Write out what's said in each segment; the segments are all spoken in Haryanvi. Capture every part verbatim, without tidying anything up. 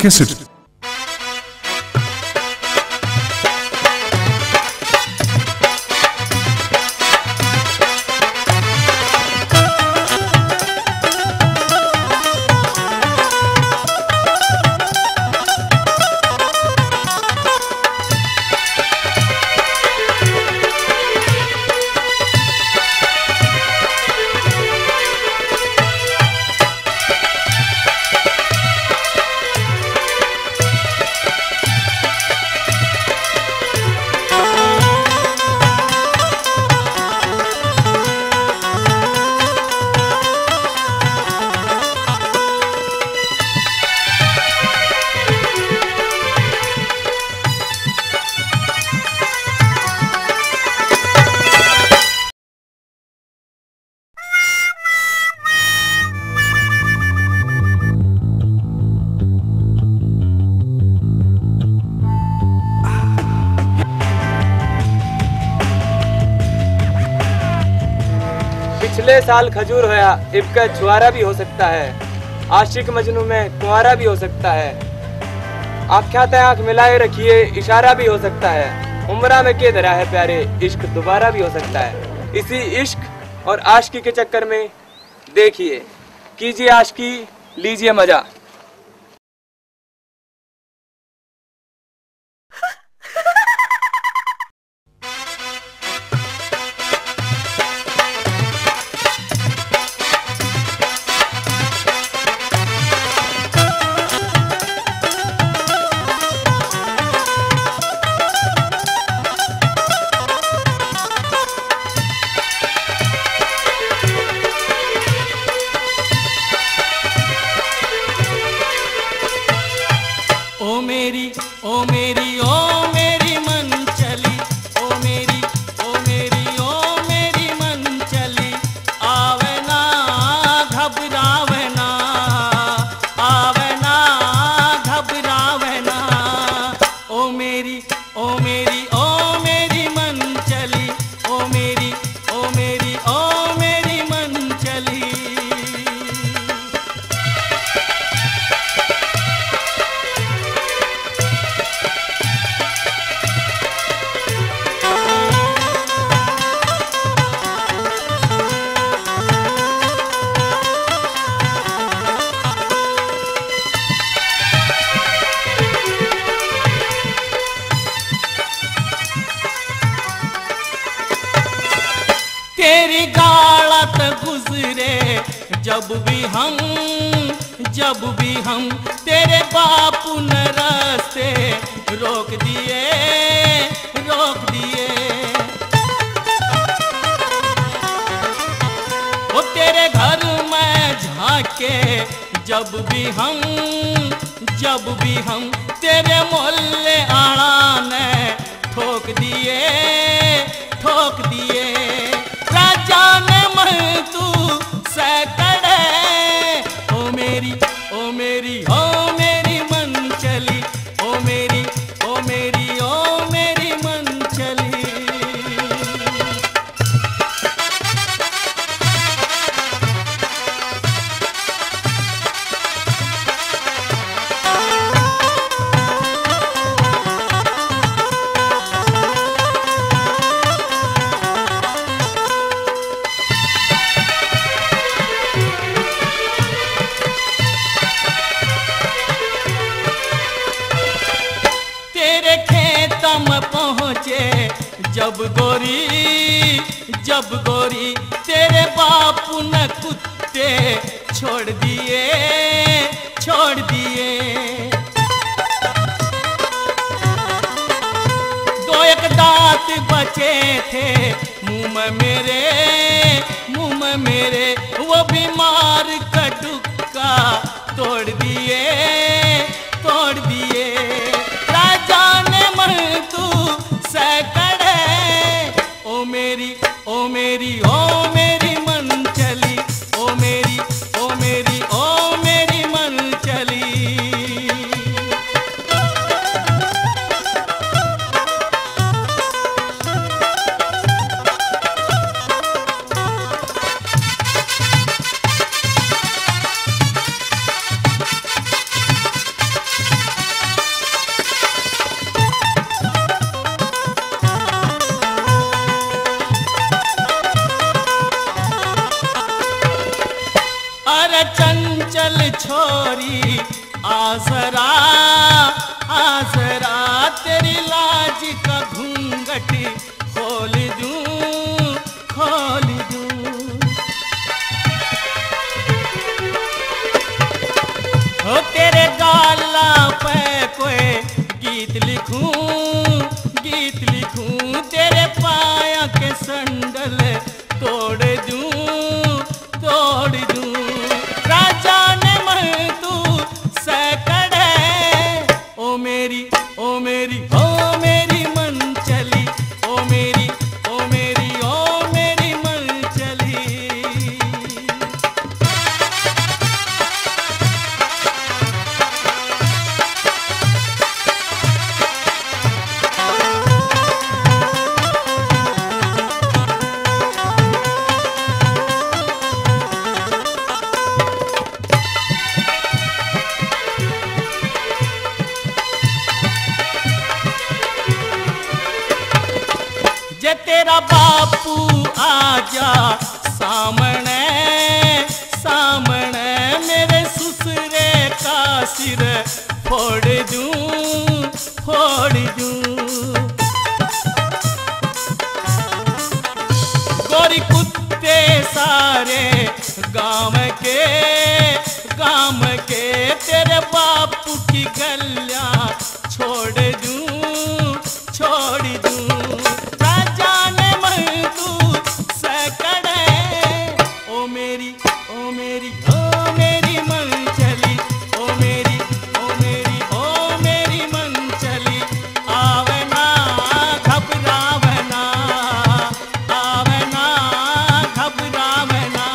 कैसेट। पिछले साल खजूर होया, इबके छुआरा भी हो सकता है। आशिक मजनू में कुंवारा भी हो सकता है। आँख्यां तै आँख मिलाए रखिए, इशारा भी हो सकता है। उम्रा में के धरा है प्यारे, इश्क दोबारा भी हो सकता है। इसी इश्क और आशिकी के चक्कर में देखिए, कीजिए आशिकी, लीजिए मजा। ओ मेरी, ओ मेरी, ओ मेरी मन चली, ओ मेरी, ओ मेरी, ओ मेरी मन चली, आवे ना, घबरावे ना, आवे ना, घबरावे ना। ओ मेरी, ओ मेरी, ओ मेरी मन चली, ओ मेरी, ओ मेरी, ओ मेरी मन चली। तेरी गाला त गुजरे जब भी हम, जब भी हम तेरे बापू ने रास्ते रोक दिए, रोक दिए। वो तेरे घर में झांके जब भी हम, जब भी हम तेरे मोहल्ले आला ने ठोक दिए, ठोक दिए। राजा ने मन तू सैकड़े। ओ मेरी, ओ मेरी, ओ मेरी मन चली, ओ मेरी, ओ मेरी, ओ मेरी मन चली। तेरे खेत में पहुँचे जब गोरी, जब गोरी तेरे बापू ने कुत्ते छोड़ दिए, छोड़ दिए। दो एक दांत बचे थे मुंह में मेरे, मुंह में मेरे, वो भी मार कटुक्का तोड़ दिए, तोड़ दिए। राजा ने मन तू सैकड़े। ओ मेरी, ओ मेरी, ओ मेरी मन चली, ओ मेरी, ओ मेरी, ओ मेरी मन चली। छोरी, आ जरा, आ जरा, तेरी लाज का घूंघट खोल दूं, खोल दूं। हो तेरे गाला पे कोई गीत लिखूं, गीत लिखूं, तेरे पाया के संडल तोड़ दूं, तोड़ दूं। राजा ने मन तू सैकड़े, ओ मेरी, ओ मेरी, ओ मेरी मन चली, ओ मेरी, ओ मेरी, ओ मेरी मन चली। जे तेरा बापू आ जा सामने, सामने मेरे ससुरे का सिर फोड़ दूं, फोड़ दूं। गोरी कुत्ते सारे गांव के, गांव के तेरे बापू की गलियां छोड़ दूं, छोड़ दूं। राजा ने मन तू सैकड़े, ओ मेरी, ओ मेरी, ओ मेरी मन चली, ओ मेरी, ओ मेरी, ओ मेरी मन चली। आवे ना, घबरावे ना, आवे ना, घबरावे ना।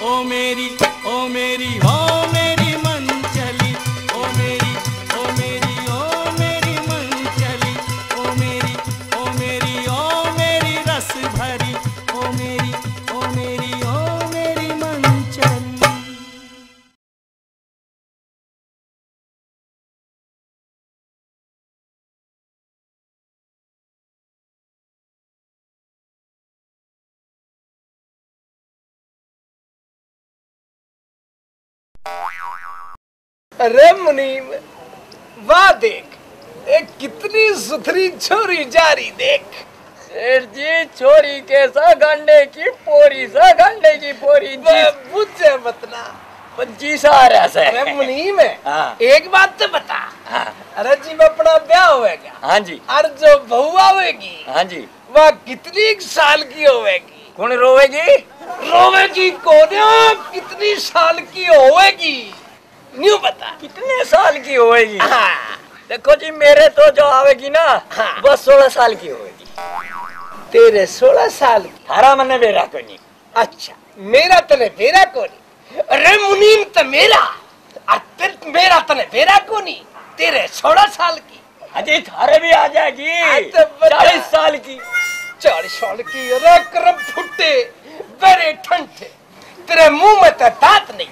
ओ मेरी, ओ मेरी, ओ मेरी मन चली, ओ मेरी, ओ मेरी, ओ मेरी मन चली, ओ मेरी, ओ मेरी, ओ मेरी रस भरी, ओ मेरी, ओ मेरी, ओ मेरी मन चली। अरे मुनीम, वाह देख, एक कितनी सुथरी छोरी जा रही देख। सेठ जी, छोरी के सा गांडे की पोरी, सा गांडे की पोरी जी। बे, बुझे मत ना। पर जी सा आ रहा से। अरे मुनीम, हाँ। एक बात तो बता। हाँ। अरे जी, मैं अपना ब्याह होएगा। हाँ जी। और जो बहू आवेगी, हाँ जी। वह कितनी साल की होवेगी? कौन रोवेगी? रोवेगी कौन? कितनी साल की होवेगी? न्यू बता। कितने साल की होवेगी? हाँ। देखो जी, मेरे तो जो आवेगी ना, हाँ। बस सोलह साल की होवेगी। तेरे सोलह साल की? थारा मन्ने बेरा कोनी। अच्छा, मेरा तने बेरा कोनी। अरे मुनीम तो मेरा, और ते, मेरा तने बेरा कोनी। तेरे सोलह साल की। अजी, थारे भी आ जाएगी। हाँ, तो बता। चालीस साल की। चालीस साल की? अरे करम फुटे, बरे ठंडे। तेरे मुंह में तो दांत नहीं,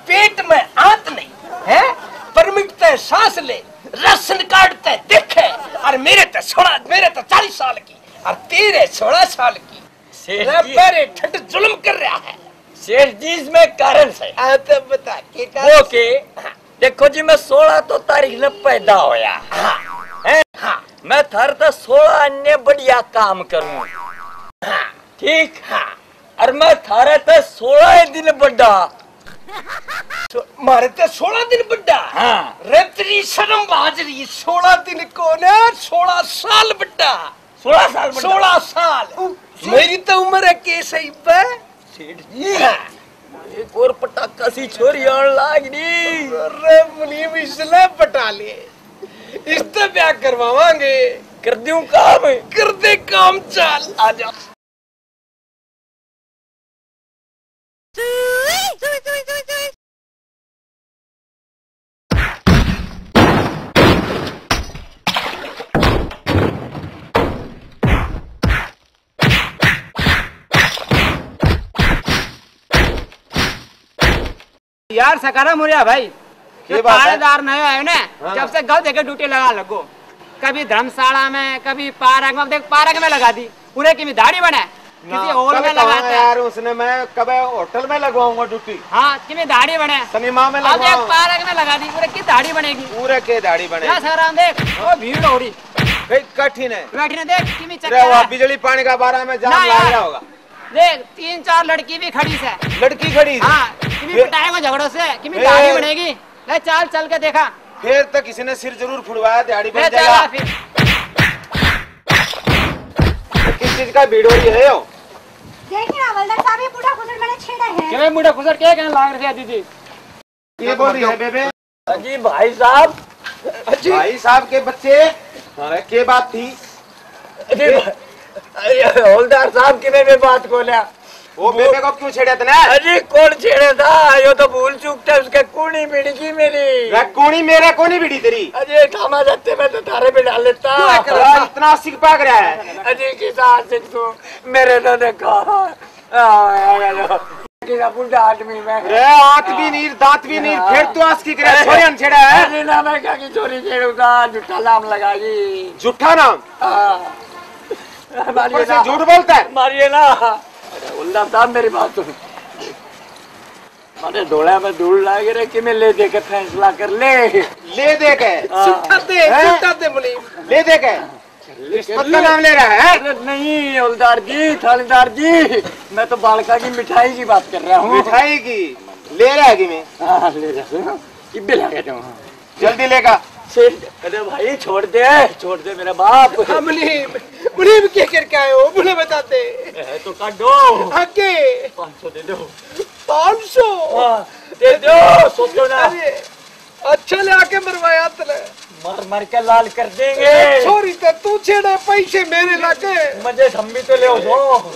पेट में आंत नहीं, हैं? परमिट ते सांस ले, राशन कार्ड ते देखे, और मेरे तो सोलह, मेरे तो चालीस साल की, और तेरे सोलह साल की। सेठ जी। बरे ठंड जुल्म कर रहा है। सेठ जी, इसमें कारण से। हाँ, तो बता, के कारण वो से? के? हाँ। देखो जी, मैं सोलह तो तारीख ने पैदा होया। हाँ। हैं? हाँ। मैं थारे ते सोलह अन्य बढ़िया काम करूँ। हाँ। ठीक? हाँ। और मैं थारे ते सोलह दिन बड़ा। सो-, मारे ते सोलह दिन बड़ा? हाँ। रे तेरी शर्म बाज रही, सोलह दिन कौन है, सोलह साल बड़ा। सोलह साल बड़ा? सोलह साल। उ-, मेरी तो उम्र है के सही पे? सेठ जी, हाँ। एक और पटाखा सी छोरी आन लाग रही। अरे मुनीम, इसने पटा ले, इससे ब्याह करवावांगे। कर दूं काम? कर दे काम, चल। आ जा। यार, सकाराम हो रहा भाई। ये बात है। पहरेदार नया आयो ना, हाँ। जब से गल देके ड्यूटी लगा लगो। कभी धर्मशाला में, कभी पार्क में। अब देख, पार्क में लगा दी, उन्हें की दाढ़ी बने। किसी हॉल में लगाता है यार, उसने मैं कब होटल में लगवाऊंगा ड्यूटी। हाँ, किमें दाढ़ी बने। सिनेमा में लगवाऊंगा। पार्क में लगा दी, पूरे की दाढ़ी बनेगी। पूरे के दाढ़ी बनेगी। देख, वो भीड़ हो रही। कठिन है। बैठने देख, किमें चक्कर है। बिजली पानी का बारे में जाम लग रहा होगा। देख, तीन चार लड़की भी खड़ी से। लड़की खड़ी? हाँ, किमें पिटाए को झगड़ों से, किमें दाढ़ी बनेगी। ले, चाल, चल के देखा। फिर तो किसी ने सिर जरूर फुड़वाया, दिहाड़ी बन जाएगा। फिर किस चीज का भीड़ हो रही है यो? देखिए हवलदार साहब, ये बूढ़ा खुसर मैंने छेड़ा है। क्या बूढ़ा खुसर क्या कहने लाग रहे हैं दीदी? ये बोल रही है बेबे। अजी भाई साहब। अजी भाई साहब के बच्चे। अरे के बात थी? अरे हवलदार साहब, किमें भी बात को लिया। वो बेबे को क्यों छेड़े तने? अजी कौन छेड़े था? यो तो भूल चूक था, उसके कूणी बिड़गी मेरी। वह कूणी मेरा कोनी बिड़ी तेरी। अजी थामा जाते मैं तो थारे बिड़ा लेता। क्यों है कर रहा? इतना सिक पाक रहा है। अजी किसा सिक तू मेरे तो देखा। किसा बुढ़ा आदमी मैं। रे आंत भी नीर, दांत भी नीर, फिर तू आस की करे छोरियां छेड़ा है। अरे ना मैं क्या की छोरी छेड़ू था, झूठा नाम लगाई। झूठा नाम? हाँ। मारिए ना। झूठ बोलता है? मारिए ना। अरे उल्ला साहब मेरी बात सुन। मारे धोला में धूल लाग रहे कि मैं ले दे के फैसला कर ले। ले दे के? हाँ। झूठा दे, हैं? झूठा दे मुनीम। ले दे के? इस पद का नाम ले रहा है? अरे नहीं हवलदार जी, थानेदार जी, मैं तो बालका की मिठाई की बात कर रहा हूँ। मिठाई की? ले रहा है कि मैं? हाँ, ले रहा हूँ। इब्बे ला के जाऊँ। जल्दी लेगा। सेठ, अरे भाई, छोड़ दे, छोड़ दे मेरा बाप। हाँ, मुनीम, मुनीम, क्या करके आए हो? मुझे बताते। ए, तो काटो। आके। पाँच सौ दे दो। पाँच सौ? हाँ, दे दो, सोचो ना। अरे, अच्छा ले आके मरवाया तने। मार मार के लाल कर देंगे। ए, छोरी तो तू छेड़े, पैसे मेरे लागे। मजे हम भी तो ले दो।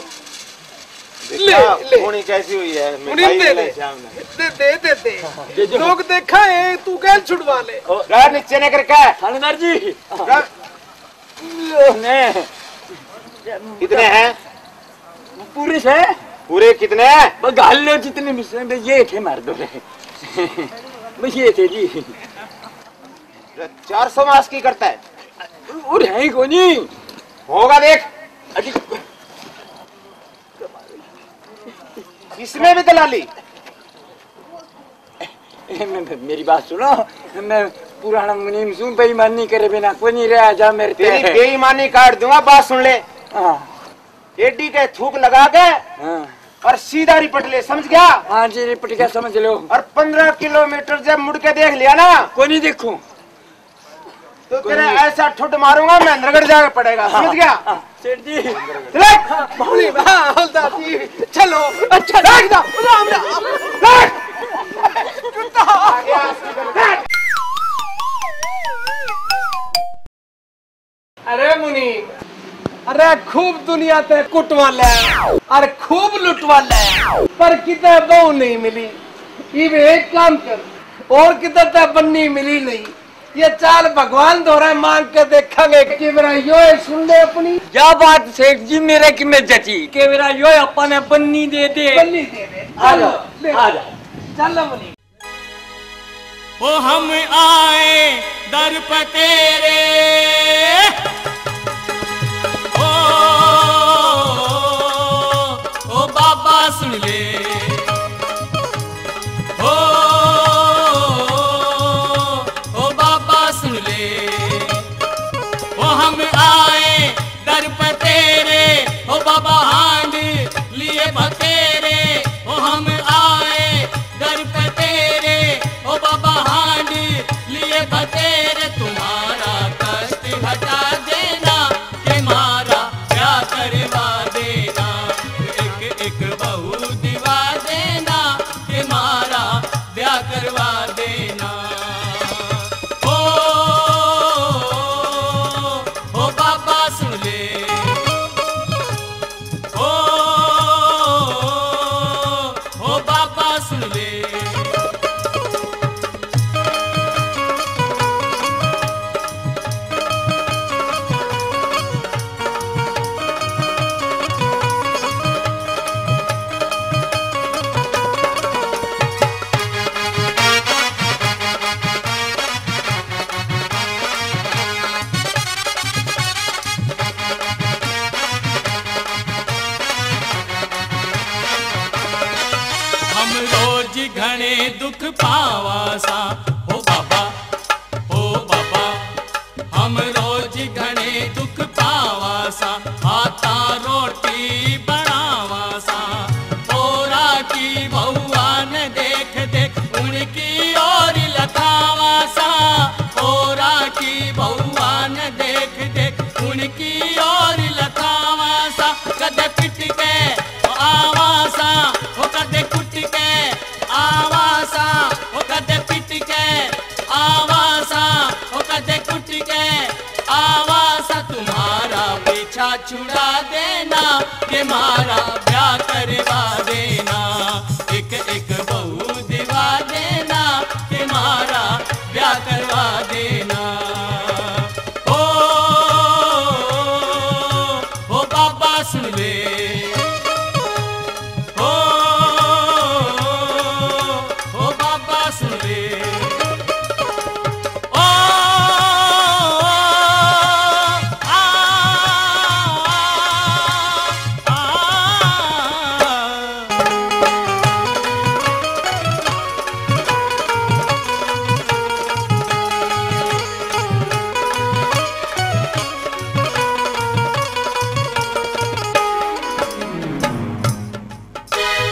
ले, देखा, ले। होनी कैसी हुई है, मुनीम मिठाई दे वाला दे। श्याम ने। दे, दे, दे, दे। दे दो। लोग देखा है, तू गैल छुड़वा ले। ओ, यार, नीचे ने करके। थानेदार जी। यार। लो ने। कितने हैं? पूरे से। पूरे कितने हैं? बस घाल लो जितने भी से, बस ये थे मार दो रे। बस ये थे जी। चार सौ मास की करता है। और है ही कोनी। होगा देख। अरे। इसमें भी दलाली। ए, मे-, मे-, मेरी बात सुनो, मैं पुराना मुनीम सूं, बेईमानी करे बिना कोनी रहा जा मेरे ते। तेरी बेईमानी काट दूंगा, बात सुन ले। हाँ। एडी के थूक लगा के हाँ। और सीधा रिपट ले, समझ गया? हाँ जी, रिपट गया, समझ लो। और पन्द्रह किलोमीटर जब मुड़ के देख लिया ना, कोनी देखूं। तो तेरे ऐसा ठुट मारूंगा, महेंद्रगढ़ जाके पड़ेगा, समझ गया? हाँ, सेठ जी। चले। मुनीम, हाँ, हवलदार जी, चलो। अच्छा, राम राम। अरे मुनीम, अरे खूब दुनिया ते कुटवा ले, अरे खूब लुटवा ले, पर किते बहू नहीं मिली। इब एक काम कर, और किते ते बन्नी मिली नहीं। ये चाल भगवान धोरे मांग के देखेंगे। के बेरा यो है, सुन ले अपनी। क्या बात सेठ जी, मेरे की में जची। के बेरा यो है, अपन ने बन्नी दे दे। बन्नी दे दे। आ जाओ, चलो, ले। आ जाओ। चलो बन्नी। ओ हम आए दर पे तेरे, ओ, ओ बाबा सुन ले। ओ, ओ बाबा सुन ले, ओ हम आए दर पे तेरे, ओ बाबा हांड लिए बतेरे, ओ हम आए दर पे तेरे, ओ बाबा हांड लिए बतेरे, तुम्हारा कष्ट हटा देना, के मारा ब्याह करवा देना, एक एक बहू दीवाना घणे दुख पावा सा, ओ बाबा, ओ बाबा, हम रोज घणे दुख पावा सा, हाथा रोटी बनावा सा, औरा की बहुआ ने देख देख उनकी ओर लखावा सा, औरा की बहुआ ने देख देख उनकी ओर लखावा सा, कदे पिट के आवा सा, ओ कदे कुट के आवा सा, ओ कदे पिट के आवा सा, ओ कदे कुट के आवा सा, तुम्हारा पीछा छुड़ा देना, के मारा ब्याह करवा देना, एक एक बहू दिवा देना, के मारा ब्याह करवा देना। ओ, ओ, ओ बाबा सुन ले, ओ, ओ बाबा सुन ले। ओ, आ, आ, आ।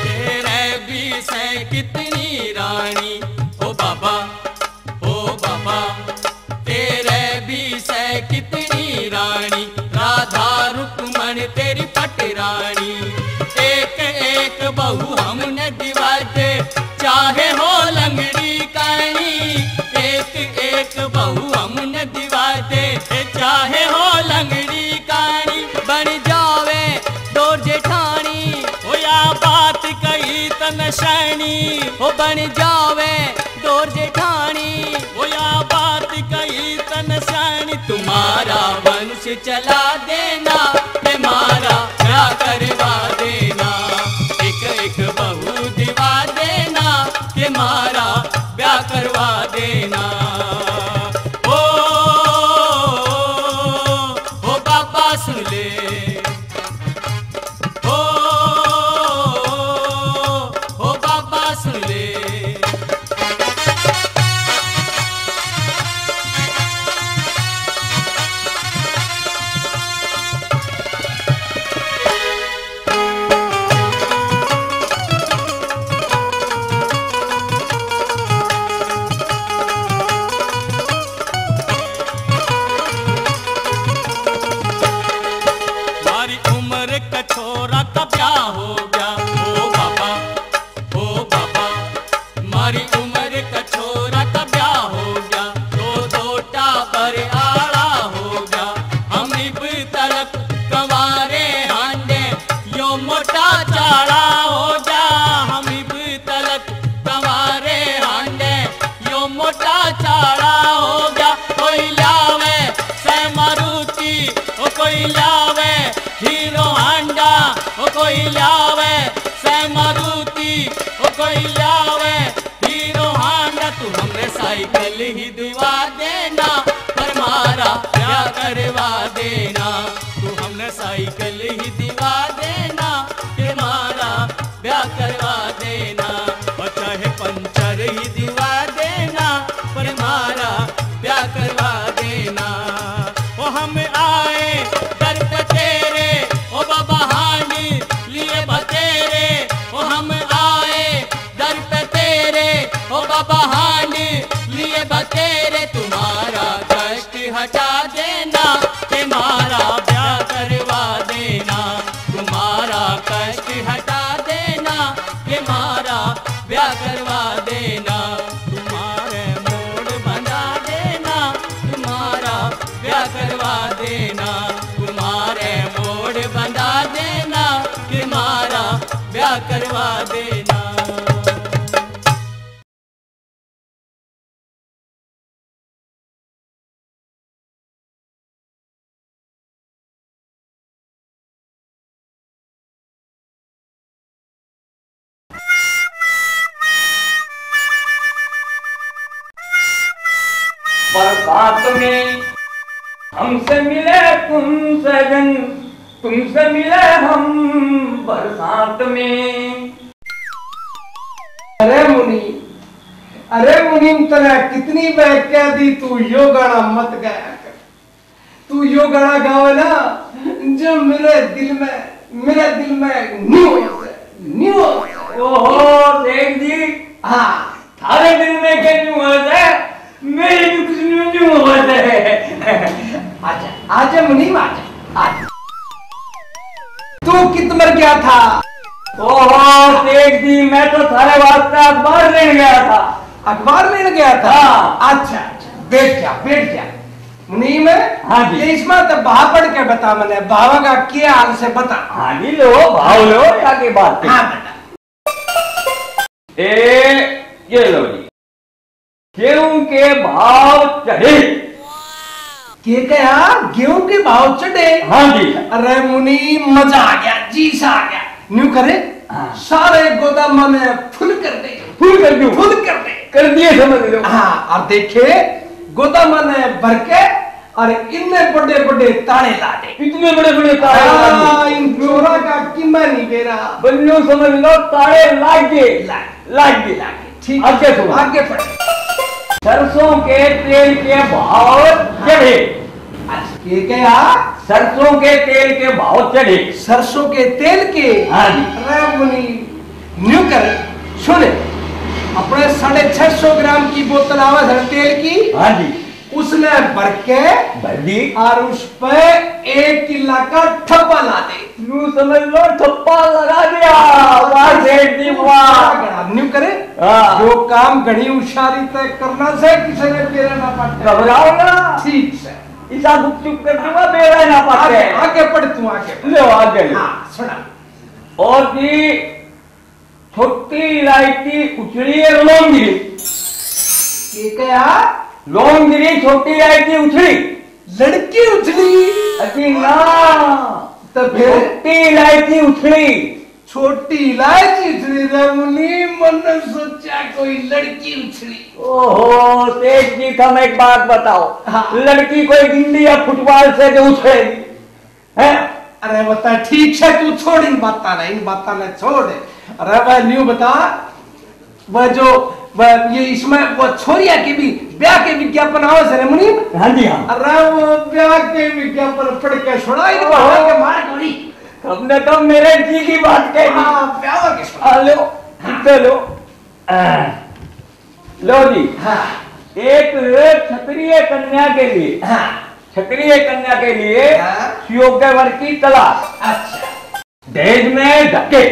तेरे भी से कितनी रानी, ओ बाबा, ओ बाबा, तेरे भी से कितनी रानी, राधा रुक्मण तेरी पटरानी, एक एक बहू हमने दिवा दे, चाहे हो लंगड़ी कानी, एक एक बहू हमने दिवा दे, चाहे हो लंगड़ी कानी, बन जावे दौर जेठानी। ओ या बात कही तन सैनी, ओ बन जावे दौर जेठानी। ओ या बात कही तन सैनी, तुम्हारा वंश चला देना, के मारा ब्याह करवा देना, एक एक बहू दिवा देना, के मारा ब्याह करवा देना। ओ, ओ बाबा सुन ले, ओ, ओ बाबा सुन ले। म्हारी उम्र का छोरा का ब्याह हो गया, ओ बाबा, ओ बाबा। म्हारी उम्र का छोरा का ब्याह हो गया, दो दो टाबर आला हो गया। हम इब तलक कंवारे हांडे, यो मोटा चाला हो गया। हम इब तलक कंवारे हांडे, यो मोटा चाला हो गया। कोई लावे से मारुति, ओ कोई लावे हीरो हांडा, ओ कोई लावे से मारुति, ओ कोई लावे हीरो हांडा। तू हमने साइकिल ही दिवा देना, पर मारा ब्याह करवा देना। तू हमने साइकिल ही दिवा देना, के मारा ब्याह करवा देना। और चाहे पंचर ही दिवा देना, पर मारा ब्याह करवा देना। ओ हम आए दर पे तेरे, ओ बाबा हांडी लिए बतेरे। ओ हम आए दर पे तेरे, ओ बाबा हांडी लिए बतेरे। तुम्हारा कष्ट हटा देना, के मारा ब्याह करवा देना। तुम्हारा कष्ट हटा देना, के मारा ब्याह करवा देना। तुम्हारे मोड़ बंधा देना, तुम्हारा ब्याह करवा देना। तुम्हारे मोड़ बंधा देना, के मारा ब्याह करवा देना। बरसात में हमसे मिले तुम सजन, तुमसे मिले हम बरसात में। अरे मुनीम, अरे मुनीम, तने कितनी बार कह दी, तू यो गाना मत गाया कर। तू यो गाना गावे ना, जो मेरे दिल में, मेरे दिल में न्यू हो जाए, न्यू हो जाए। ओहो, सेठ जी। हाँ। थारे दिल में के न्यू हो जाए, मेरे भी कुछ न्यू, न्यू हो जाए। आजा, आजा मुनीम, आजा, आजा। तू कित मर गया था? ओहो, सेठ जी, मैं तो थारे वास्ते अखबार लेने गया था। अखबार लेने गया था? हाँ। अच्छा, अच्छा, बैठ जा, बैठ जा। मुनीम, हाँ जी। ये इसमें तो भाव पढ़ के बता मने, भावा का क्या हाल से बता। हाँ जी, लो, भाव लो, आगे बात करें। हाँ, बता। ए, ये लो जी। गेहूं के भाव चढ़े। के कहा? गेहूं के भाव चढ़े? हाँ जी। अरे मुनीम, मजा आ गया, जी सा आ गया। न्यू करे, हाँ। सारे गोदामा ने फुल कर दे। फुल कर दूं? फुल कर दे। कर दिए समझ लो। हाँ, और देखे, गोदामा ने भर के और इतने बड़े बड़े ताले ला दे। इतने बड़े बड़े ताले ला दे। हाँ, इन चोरा का किम्मा नहीं बेरा। बल्लू समझ लो, ताले लाग गए। लाग, लाग गए, लाग गए। ठीक। आगे सुनो। आगे पढ़। सरसों के तेल के भाव चढ़े। अच्छा, ये क्या? सरसों के तेल के भाव चढ़े। सरसों के तेल के? हाँ जी। अरे मुनीम, न्यू कर, सुन, अपने साढ़े छह सौ ग्राम की बोतल आवे सर तेल की। हाँ जी। उसने भर के भर दी। और उस पे एक किला का ठप्पा ला दे। न्यू समझ लो, ठप्पा लगा दिया। वाह सेठ जी, वाह। न्यू करे। हाँ। जो काम घणी होशियारी तय करना से, किसी ने बेरा ना पाटे। घबराओ ना। ठीक से। इसा गुपचुप कर दूंगा, बेरा ना पाटे। आगे, आगे पढ़ तू, आगे पढ़। लो, आगे लो। हाँ, सुना। और जी, छोटी इलायची उछली है, लौंग गिरी। ये क्या? लौंग गिरी, छोटी इलायची उछली। लड़की उछली? अजी ना। तो फिर? छोटी इलायची उछली। छोटी इलायची उछली रे मुनीम, मन्ने सोचा कोई लड़की उछली। ओहो, सेठ जी, तुम एक बात बताओ, हाँ। लड़की कोई गिंडी या फुटबॉल से जो उछलेगी? हैं? अरे बता, ठीक है, तू छोड़ इन बातां ने, इन बातां ने छोड़। अरे भाई, न्यू बता, वह जो, वह ये इसमें वो छोरिया के भी ब्याह के विज्ञापन आवे से रे मुनीम? हाँ जी, हाँ। अरे वो ब्याह के विज्ञापन पढ़ के सुना, इन पढ़ा के मार गोली। तुमने तो मेरे जी की बात कह दी। हाँ, ब्याह के सुना। Hello, hello. लो जी। हाँ। एक क्षत्रिय कन्या के लिए, हाँ। क्षत्रिय कन्या के लिए हाँ। सुयोग्य वर की तलाश। अच्छा। दहेज में धक्के।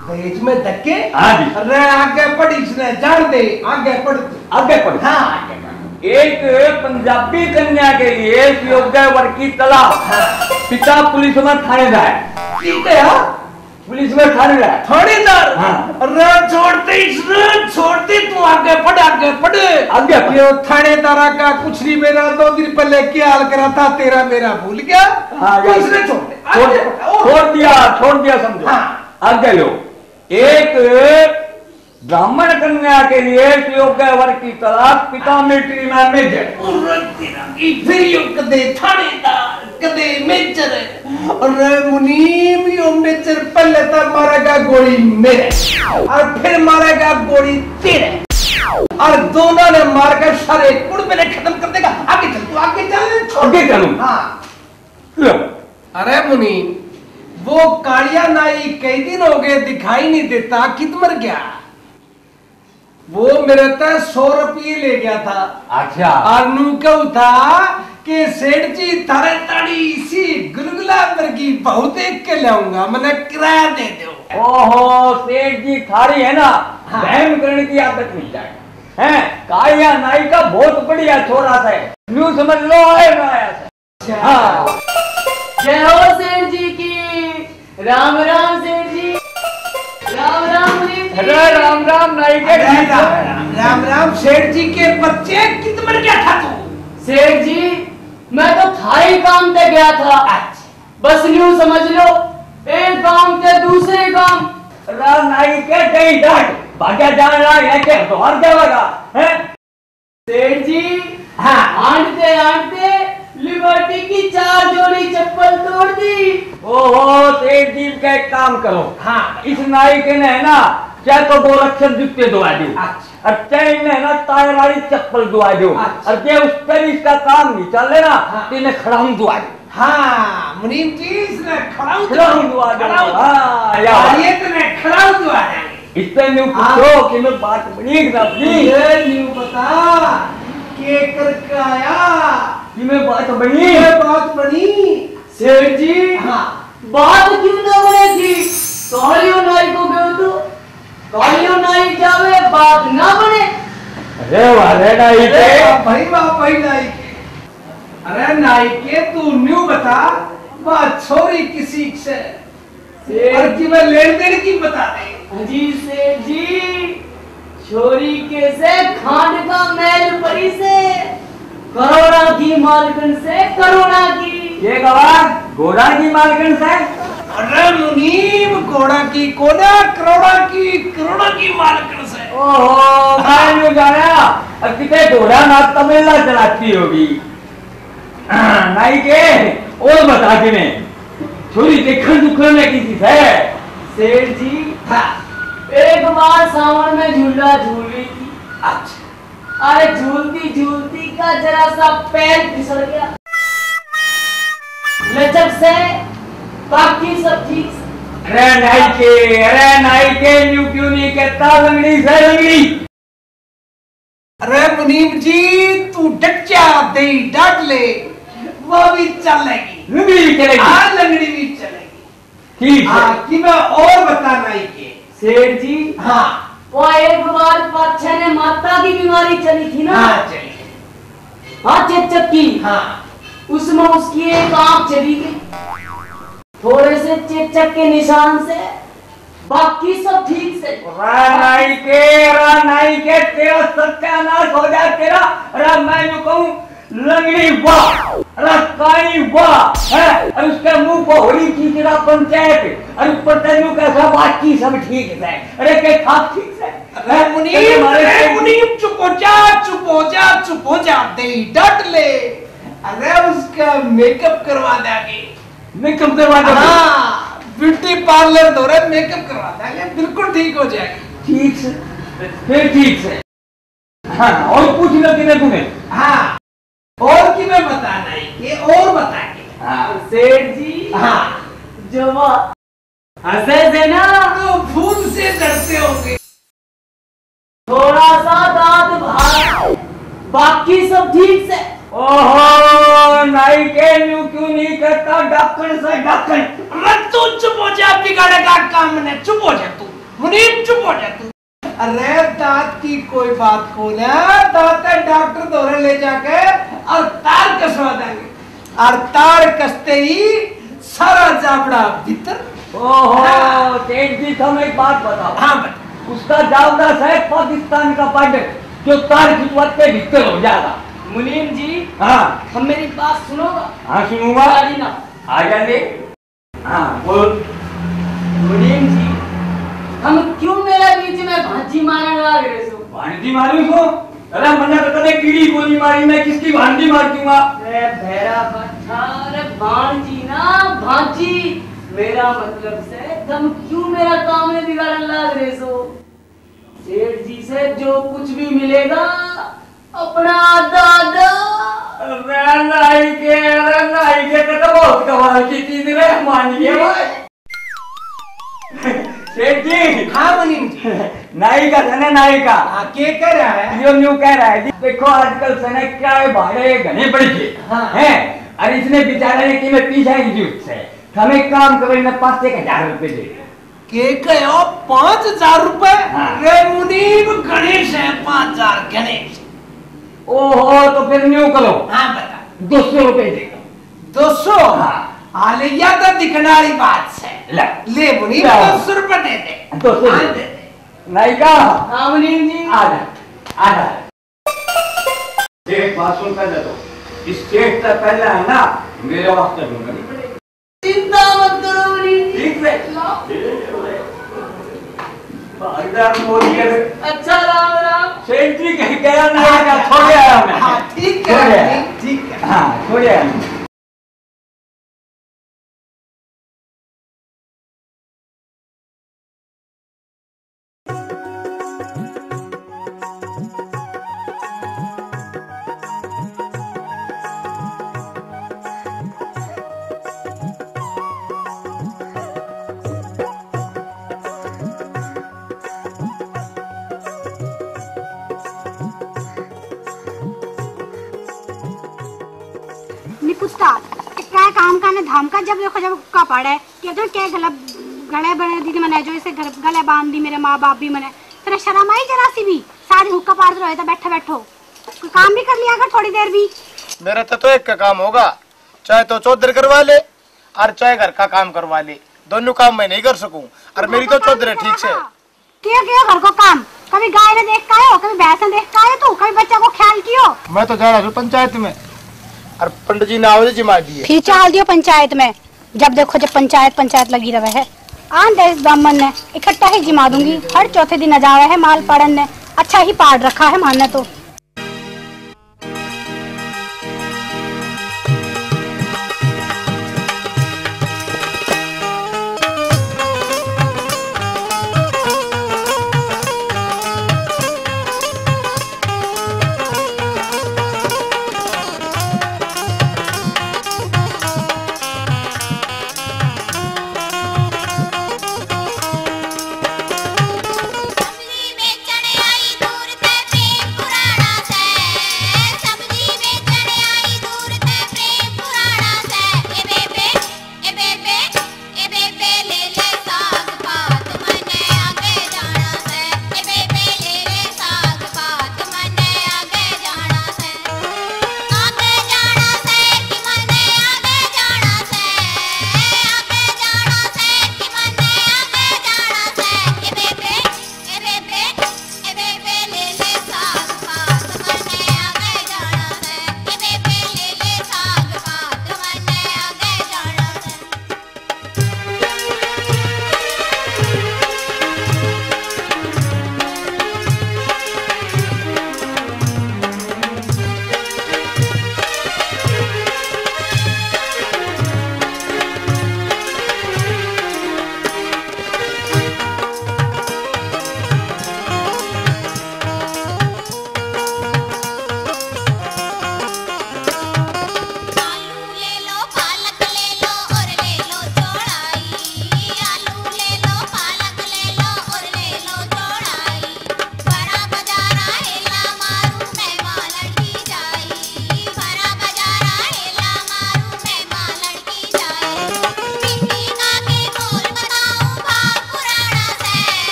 दहेज में धक्के? हाँ जी। अरे आगे पढ़, इसने जान दे, आगे पढ़ तू। आगे पढ़। हाँ, आगे पढ़। एक पंजाबी कन्या के लिए सुयोग्य वर की तलाश। हाँ। पिता पुलिस में थानेदार। ठीक है यार। पुलिस में थानेदार। थानेदार? हाँ। अरे छोड़ते इसने, छोड़ते तू आगे पढ़, आगे पढ़। आगे पढ़। यो थानेदारा का कुछ नहीं, मेरा दो दिन पहले क्या हाल करा था, तेरा मेरा भूल गया। हाँ, तो यार। इसने छोड़ दे। छोड़, आगे, और छोड़ दिया, छोड़ दिया समझो। हाँ। आगे लो। एक ब्राह्मण कन्या के लिए सुयोग्य वर की तलाश, पिता मिलिट्री में मेजर। और तेरा की फिर यो कदे थानेदार, कदे मेजर। अरे मुनीम, यो मेजर पहले तो मारेगा गोली मेरे और फिर मारेगा गोली तेरे और दोनों ने मारकर सारे कुनबे ने खत्म कर देगा। आगे चल तू, आगे चल। आगे चलूं? हाँ। लो। अरे मुनीम, वो कालिया नाई कई दिन हो गए दिखाई नहीं देता, कित मर गया? वो मेरे ते सौ रुपये ले गया था। अच्छा। और नू कहू था कि सेठ जी, थारे ताड़ी इसी गुलगुला वर्गी बहू देख के लाऊंगा, मने किराया दे दो। ओहो, सेठ जी, थारी है ना, हाँ। बहन करण की आदत मिल जाए। हैं, कालिया नाई का बहुत बढ़िया छोरा से, न्यू समझ लो, आए ना आया से। हाँ। जय हो सेठ जी की। राम राम सेठ जी। राम राम मुनीम जी। अरे राम राम नाई के। अरे राम राम, राम राम सेठ जी के बच्चे, कित मर गया था तू? सेठ जी, मैं तो थाई काम पे गया था। अच्छा। बस न्यू समझ लो, एक काम ते दूसरे काम। राम नाई के कहीं डांट, भाग्या जान रहा है कि हरद्वार जावेगा, हैं? सेठ जी, हाँ। आंटते आंटते लिबर्टी की चार जोड़ी चप्पल तोड़ दी। ओहो, सेठ जी का एक काम करो। हाँ। इस नाई के ने है ना, चाहे तो गोरक्षक जूते धुआ दो। अच्छा। और चाहे इन्हें ना टायर वाली चप्पल धुआ दो। अच्छा। और जे उस पर इसका काम नहीं चले ना, हाँ। तो इन्हें खड़ाऊं धुआ दो। हाँ, मुनीम जी, इसने खड़ाऊं खड़ाऊं धुआ दो। खड़ाऊं। हाँ, या बात। ये तो मैं खड़ाऊं धुआ देंगे। इससे न्यू हाँ। पूछो कि मैं बात बनी कि ना बनी? ये न्यू बता, के करके आया? कि मैं बात बनी? ये बात बनी? सेठ जी, हाँ। बात क्यों ना बने थी? कालियो नाई को गयो तो, कालियो नाई जावे, बात ना बने। अरे वाह रे नाई अरे के। वाह भाई, वाह भाई नाई के। अरे नाई के, तू न्यू बता, वह छोरी किसी से? सेठ और की मैं लेन देन की बता दे। जी सेठ जी, छोरी के से खांड का मैल पड़ी से, करोड़ा की मालकन से, करोड़ा की। ये गवार, घोड़ा की मालकन से? अरे मुनीम, घोड़ा की कोना, करोड़ा की, करोड़ा की मालकन से। ओहो, मैं न्यू जाना, अब कितने घोड़ा ना तबेला चलाती होगी। हाँ, नाई के, और बता के मैं, छोरी देखण दुखण में किसी से? सेठ जी, हाँ। एक बार सावन में झूला झूल रही थी। अच्छा। अरे झूलती झूलती का जरा सा पैर फिसल गया। लचक से, बाकी सब ठीक से। अरे नाई के, अरे नाई के, न्यू क्यों नहीं कहता लंगड़ी से लंगड़ी? अरे मुनीम जी, तू डट जा, दे डांट ले, वो भी चलेगी। लंगड़ी भी चलेगी। हाँ, लंगड़ी भी चलेगी। ठीक है। हाँ, कि मैं और बताना ही के। सेठ जी, हाँ। वो एक बार पाछे ने माता की बीमारी चली थी ना? हाँ, चली। हाँ, चेचक की। हाँ। उसमें उसकी एक आंख चली गई। थोड़े से चेचक के निशान से, बाकी सब ठीक से। रा नाई के, रा नाई के, तेरा सत्यानाश हो जाए तेरा। रा मैं जो कहूँ, लंगड़ी वाह, अरे काली वाह, हैं? और उसके मुंह को होली की जगह पंचायत, और ऊपर तैनू कैसा बाकी सब ठीक है। अरे के खाक ठीक है? अरे मुनीम, अरे मुनीम, चुप हो जा, चुप हो जा, चुप हो जा, दे डट ले। अरे उसका मेकअप करवा देंगे। मेकअप करवा देंगे? हाँ, ब्यूटी पार्लर दो रे, मेकअप करवा देंगे, बिल्कुल ठीक हो जाएगी। ठीक से, फिर ठीक से। हाँ, और पूछ लो किने तूने। हाँ, और की मैं बताना है, ये और बता के। हाँ। सेठ जी, हाँ। जो वो हंसे से ना, तो फूल से डरते होंगे। थोड़ा सा दांत बाहर, बाकी सब ठीक से। ओहो, नाई के न्यू क्यों नहीं कहता, डाकण से डाकण। अरे तू चुप हो जा, बिगाड़ेगा काम ने, चुप हो जा तू, मुनीम चुप हो जा तू। अरे दांत की कोई बात को ना, दांत डॉक्टर धोरे ले जाके और तार कसवा देंगे। और तार कसते ही सारा जाबड़ा भीतर। ओहो, हाँ। सेठ जी, तुम एक बात बताओ। हाँ, बता। उसका जाबड़ा शायद पाकिस्तान का बॉर्डर, जो तार खिंचवाते भीतर हो जाएगा। मुनीम जी, हाँ। हम मेरी बात सुनोगा? हाँ, सुनूंगा। आ जाइए ना। आ जाइए। हाँ, बोल। मुनीम जी, हम क्यों मेरा बीच में भांजी मारने लाग रहे हो? भांजी मारूं को? अरे मन्ने तो कदे कीड़ी को नहीं मारी, मैं किसकी भांजी मार दूंगा? अरे भैरा बच्चा, अरे भांजी ना, भांजी। मेरा मतलब से, तुम क्यों मेरा काम में बिगाड़ने लाग रहे हो? सेठ जी से जो कुछ भी मिलेगा, अपना आधा आधा। अरे नाई के, अरे नाई के, तो, तो बहुत कमाल की चीज रे, मान गया भाई। सेठ जी। हाँ मुनीम जी। नाई का सने, नाई का। हाँ, के कह रहा है? यो न्यू कह रहा है जी, देखो आजकल सने क्या है, भाड़े घने बढ़ गए हाँ। हैं, और इसने बेचारे ने कि मैं पीछा ही जूस से, हम एक काम करो, इन्हें पाँच एक हजार रुपए दे दो। के कहो, पाँच हजार रुपए? हाँ। रे मुनीम, गणेश है, पाँच हजार गणेश। ओहो, तो फिर न्यू करो। हाँ, बता। दो सौ रुपए दे दो। दो सौ? हाँ। हाँ, ले, या तो दिखने वाली बात है। ले। ले मुनीम, ले। दो सौ रुपए दे दे। दो सौ हाँ, दे दे। दे दे। नायिका। हाँ, मुनीम जी। आ जा, आ जा। देख, बात सुन पहले तो। इस सेठ से पहले है ना, मेरे वास्ते ढूंढनी पड़ेगी। चिंता मत करो मुनीम जी। ठीक है। लाओ। भागीदार मोदी है। अच्छा, राम राम। सेठ जी कहीं गया ना, हाँ, छोड़ आया मैं। हाँ, ठीक है, छोड़ आया। ठीक, ठीक है। हाँ, छोड़ आया। कुत्ता, क्या काम का ने धाम का, जब देखो जब हुक्का पाड़े, क्या तो क्या गला, गले बने दी मने, जो इसे घर, गले बांध दी मेरे माँ बाप भी मने। तेरा शर्म आई जरा सी भी? सारी हुक्का पाड़ते रहो तो बैठे बैठो, कोई काम भी कर लिया कर थोड़ी देर भी। मेरा तो, तो एक का काम होगा, चाहे तो चौधरी करवा ले और चाहे घर का काम करवा ले, दोनों काम मैं नहीं कर सकूं। और मेरी तो चौधरी ठीक से। कियो कियो घर को काम, कभी गाय ने देख के आयो, कभी भैंस ने देख के आयो तू, कभी बच्चा को ख्याल कियो। मैं तो जा रहा हूँ पंचायत में, और पंडित जी ने आवज जिमा दिए। फिर चाल दियो पंचायत में, जब देखो जब पंचायत पंचायत लगी रहे है। आन दे इस ब्राह्मण ने, इकट्ठा ही जिमा दूंगी। हर चौथे दिन आ जावे है माल पाड़न ने, अच्छा ही पाड़ रखा है माने तो।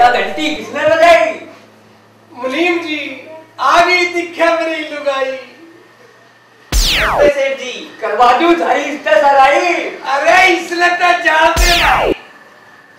या घंटी किसने बजाई? मुनीम जी, आ गई दिख्या मेरी लुगाई। अरे सेठ जी, करवा दूं थारी इज्जत सराई। अरे इसने तो जान दे भाई।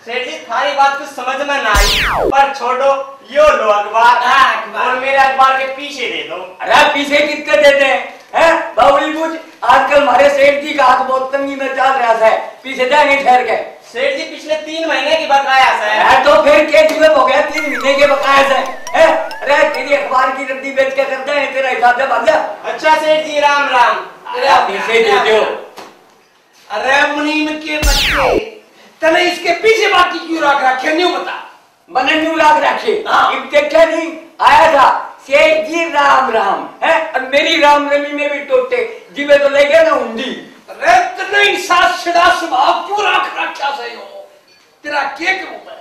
सेठ जी, थारी बात कुछ समझ में ना आई, पर छोड़ो, यो लो अखबार। हाँ, अखबार। और मेरे अखबार के पीछे दे दो। अरे पीछे कितने देते हैं, हैं? बावली पूछ, आजकल हमारे सेठ जी का हाथ बहुत तंगी में चल रहा है, पीछे देंगे ठहर के। सेठ जी, पिछले तीन महीने की बकाया से। अरे तो फिर के जुलम हो गया, तीन महीने के बकाया से, हैं? अरे तेरी अखबार की रद्दी बेच के कर दे, तेरा हिसाब से भाग जा। अच्छा सेठ जी, राम राम। अरे पीछे दे दो। अरे मुनीम के बच्चे, तने इसके पीछे बाकी क्यों रख रखे, न्यू बता। मने न्यू रख रखे। हाँ। इब देखा नहीं, आया था, "सेठ जी राम राम," है, और मेरी रामनवमी में भी टोटे, जिबे तो ले गया ना हुंडी। अरे तने ऐसा सिरा स्वभाव क्यों रख रखा से यो? तेरा के करूं मैं?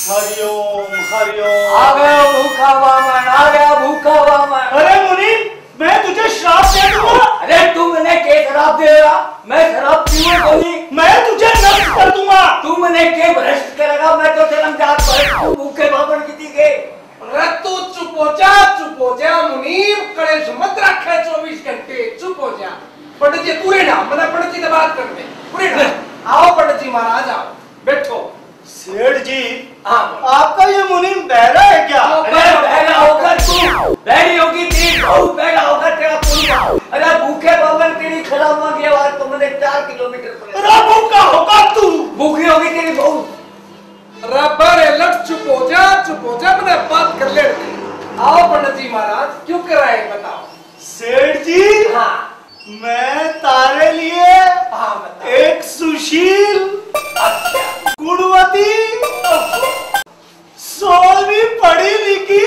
हरिओम, हरिओम। आ गया भूखा बामण, आ गया भूखा बामण। अरे मुनीम, मैं तुझे श्राप दे दूंगा। अरे तू मने के श्राप देगा? मैं शराब पीऊँ कोनी। मैं तुझे नष्ट कर दूंगा। तू मने के भ्रष्ट करेगा? मैं तो जन्म जात भ्रष्ट हूँ, भूखे बामण की दी गए। अरे तू चुप हो जा, चुप हो जा मुनीम, कलेश मत रखे चौबीस घंटे, चुप हो जा। पंडित जी पूरे ना, मने पंडित जी से बात करते, पूरे ना। आओ पंडित जी महाराज, आओ, बैठो। सेठ जी, हाँ। आपका ये मुनीम बहरा है क्या? अरे बहरा होगा तू, बहरी होगी तेरी बहू, बहरा होगा तेरा पुलिया। अरे भूखे बामण तेरी खराब मांगी आवाज तो मैंने चार किलोमीटर पर। अरे भूखा होगा तू। भूखी होगी तेरी बहू। अरे बहरे लट चुप हो जा, चुप हो जा, मैंने बात कर ले। आओ पंडित जी महाराज, क्यों कराए बताओ। सेठ जी, हाँ। मैं तारे लिए हाँ, बता। एक सुशील, अच्छा। गुणवती, सोलहवीं पढ़ी लिखी,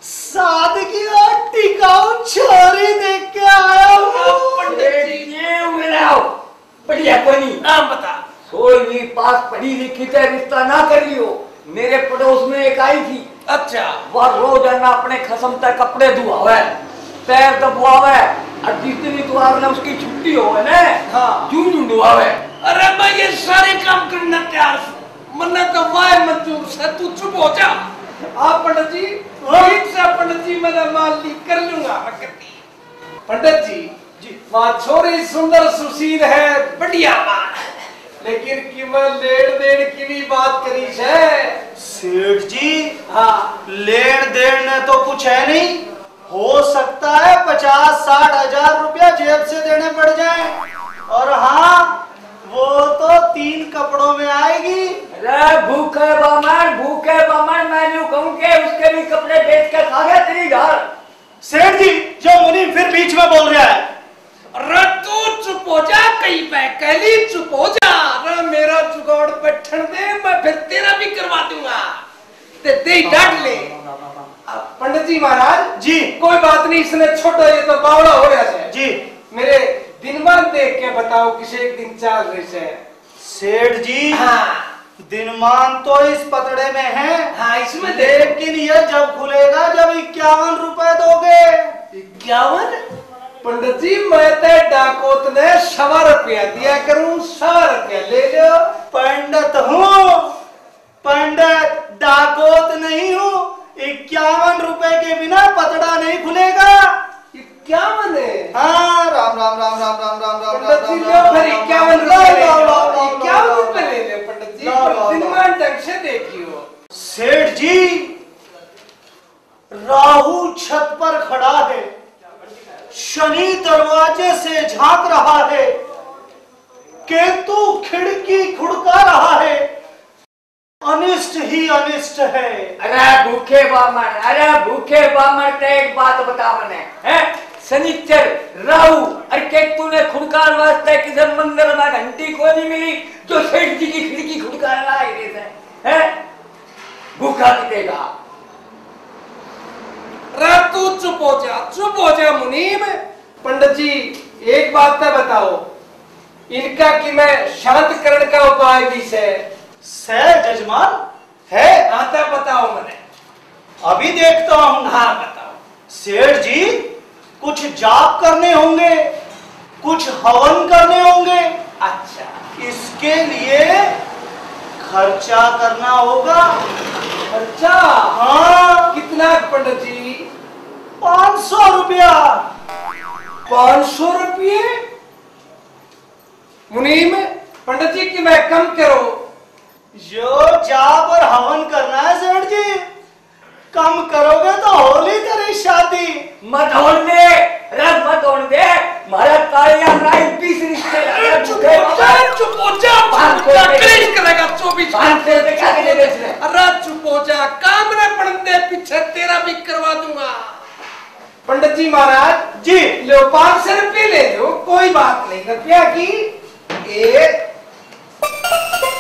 सादगी और टिकाऊ छोरी देख के आया हूँ। पंडित जी, ये मिलाओ। बढ़िया कोनी। नाम बता। सोलहवीं पास पढ़ी लिखी ते रिश्ता ना कर लियो। मेरे पड़ोस में एक आई थी। अच्छा। वह रोजाना अपने खसम तक कपड़े धुआवे, पैर दबवावे, और जिस दिन इतवार ने उसकी छुट्टी होवे ना, हाँ। जूं झुंडवावे। अरे मैं ये सारे काम करने तैयार हूँ, मन्ने तो वाह मंजूर से, तू चुप हो जा। आप पंडित जी, हाँ। ठीक से पंडित जी, मैंने मान ली, कर लूंगा हरकती। पंडित जी, जी। वहाँ छोरी सुंदर सुशील है, बढ़िया बात, लेकिन किमे लेन देन की भी बात करी से। सेठ जी, हाँ। लेन देन ने तो कुछ है नहीं, हो सकता है पचास साठ हजार रुपया जेब से देने पड़ जाए, और हाँ, वो तो तीन कपड़ों में आएगी। अरे भूखे बामण, भूखे बामण, मैं न्यू कहूँ के उसके भी कपड़े बेच के खा गया तेरी घर। सेठ जी, जो मुनीम फिर बीच में बोल रहा है। अरे तू चुप हो जा, कहीं पे कहली चुप हो जा। अरे मेरा जुगाड़ बैठन दे, मैं फिर तेरा भी करवा दूंगा। ते दे ही डांट ले। अब पंडित जी महाराज, जी। कोई बात नहीं, इसने छोड़ो, ये तो बावड़ा हो रहा है। जी। मेरे दिनमान देख के बताओ, किसे एक दिन चाल रही से। सेठ जी, हाँ। दिनमान तो इस पतड़े में है, हाँ, इसमें दे। लेकिन ये जब खुलेगा, जब इक्यावन रुपए दोगे। इक्यावन? पंडित जी, मैं ते डाकोत ने सवा रुपया दिया करूं, सवा रुपया ले लो। पंडित हूँ, पंडित, डाकोत नहीं हूँ। इक्यावन रुपए के बिना पतड़ा नहीं खुलेगा। इक्यावन है? हाँ, राम, राम, राम, राम, राम, राम, राम, पंडित जी, राम, लो राम, फिर राम, इक्यावन राम, रुपए ले राम, लो। राम, राम, इक्यावन राम, रुपए राम, ले लो, पंडित जी, राम, पर राम, दिनमान राम। ढंग से देखियो। सेठ जी, राहु छत पर खड़ा है, शनि दरवाजे से झांक रहा है, केतु खिड़की खुड़का रहा है, अनिष्ट ही अनिष्ट है। अरे भूखे बामण, अरे भूखे बामण, ते एक बात बता मने, हैं? शनिचर, राहु और केतु ने खुड़कार वास्ते किसी मंदिर में घंटी कोनी मिली जो सेठ जी की खिड़की खुड़कार ला रहे थे, हैं? भूखा कितेगा। अरे तू चुप हो जा, चुप हो जा मुनीम। पंडित जी, एक बात तो बताओ, इनका किमे शांत करण का उपाय भी से? से जजमान है। हाँ, तो बताओ मने। अभी देखता हूँ। हाँ, बताओ। सेठ जी, कुछ जाप करने होंगे, कुछ हवन करने होंगे। अच्छा। इसके लिए खर्चा करना होगा। खर्चा? हाँ। कितना है पंडित जी? पाँच सौ रुपया। पाँच सौ रुपये? मुनीम, पंडित जी की मैं कम करो। यो जाप और हवन करना है सेठ जी। कम करोगे तो होली तेरी शादी। मत होन दे, रस मत होन दे। म्हारा तालियां नाई बीस रिश्ते लगे अरे चुप हो जा, चुप हो जा, चुप हो जा, कलेश करेगा चौबीस घंटे। अरे चुप हो जा, काम न बनते पीछे तेरा भी करवा दूंगा। पंडित जी महाराज जी। लो, पाँच सौ रुपये ले लो, कोई बात नहीं, रुपया की। ए,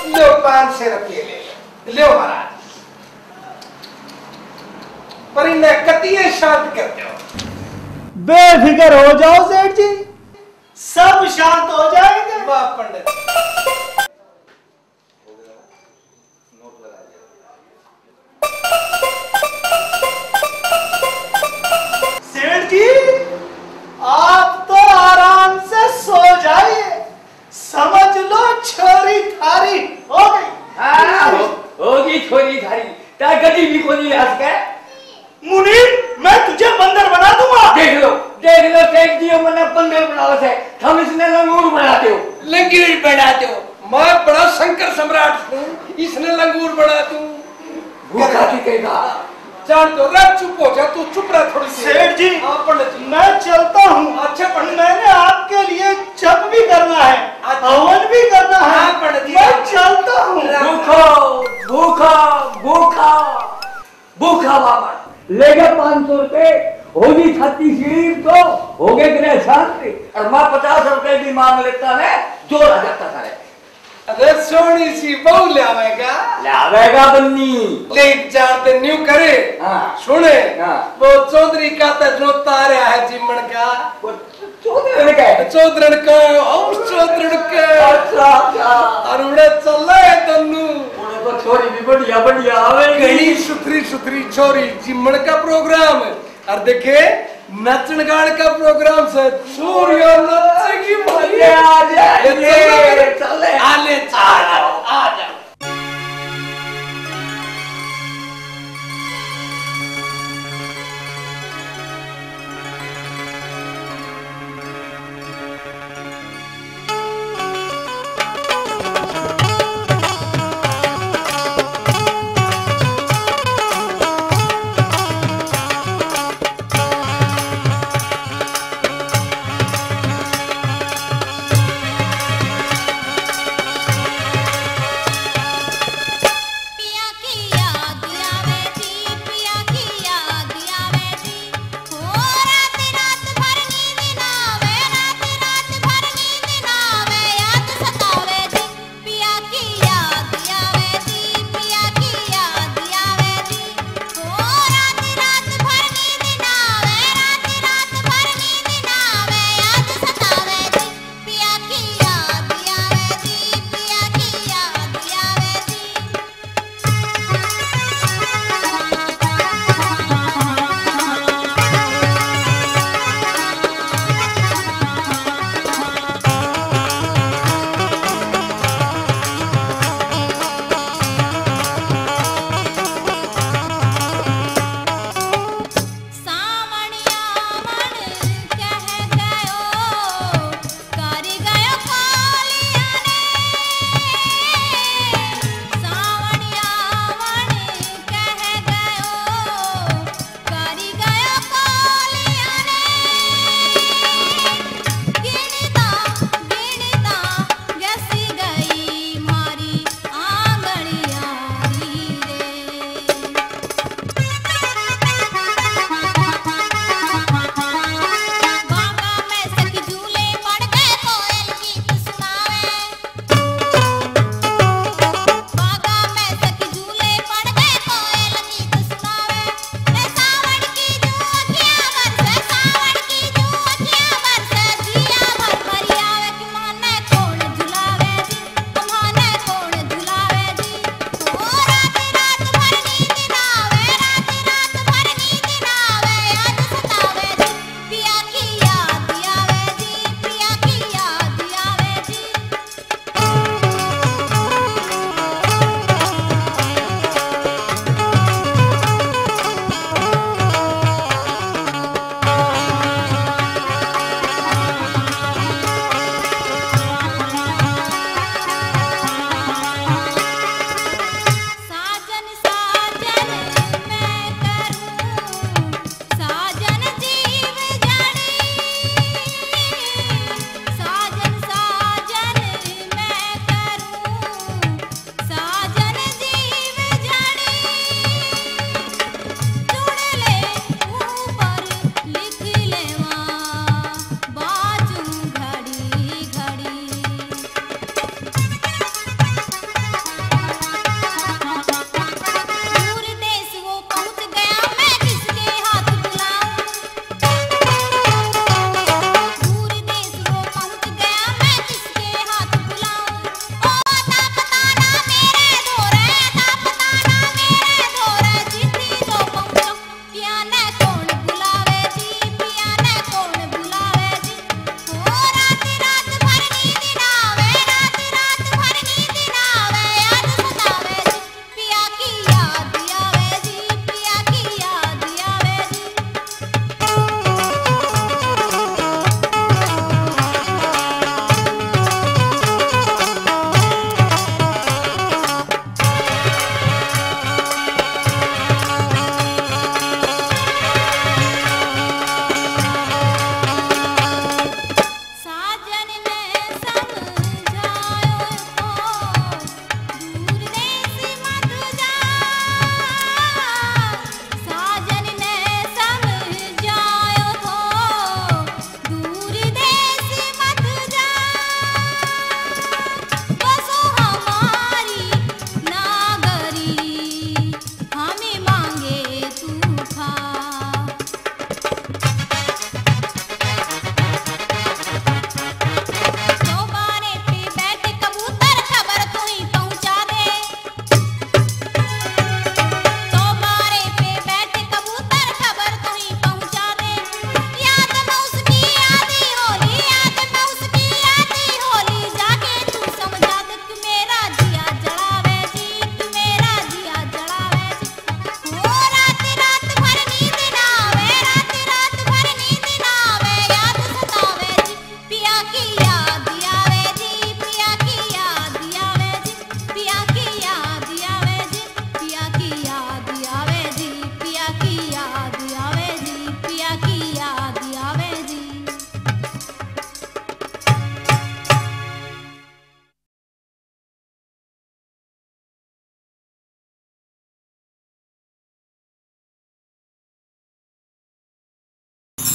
लो, पाँच सौ रुपये ले लो। लो महाराज, पर इन्हें कतिए शांत कर दो। बेफिक्र हो जाओ सेठ जी, सब शांत हो जाएंगे। वाह पंडित। सेठ जी, आप तो आराम से सो जाइए, समझ लो छोरी थारी हो गई। हाँ, हो, होगी छोरी थारी। ता गड्डी भी कोनी ले आ सके। मुनीम, मैं तुझे बंदर बना दूंगा। देख लो, देख लो सेठ जी, मन्ने बंदर बनावे से, थम इसने लंगूर बना दो। लंगूर बना दो। मैं बड़ा शंकर सम्राट हूँ, इसने लंगूर बना दूं। भूखा की कहेगा। जान दो रे, चुप हो जा, तू चुप रह थोड़ी देर। सेठ जी, हाँ, पंडित जी। मैं चलता हूँ। अच्छा, पंडित। मैंने आपके लिए जप भी करना है, अच्छा। हवन भी करना है। हाँ, पंडित जी। मैं चलता हूँ। राम भूखा, भूखा, भूखा। भूखा बामण, ले गया पाँच सौ रुपए, होगी छाती सीढ़ी तो, हो गए गृह शांति। और मैं पचास रुपए भी मांग लेता ने, जोर आ जाता सारे। अरे सोहनी सी बहू ल्यावेगा। ल्यावेगा बन्नी। ले जान ते न्यू करे। हाँ। सुने, हाँ। वो चौधरी का तो जोता आ रहा है जीमण का। वो चौधरण का है? चौधरण का, हम चौधरण का। अच्छा, अच्छा। और उड़े चले तन्नू। उड़े तो छोरी भी बढ़िया, बढ़िया आवे। घणी सुथरी, सुथरी छोरी, जीमण का प्रोग्राम। और देखे, नाचण गान का प्रोग्राम से छोरियां नाचेगी भाई। आ जा, ये चले, चले। आ ले, आ जाओ, आ जाओ।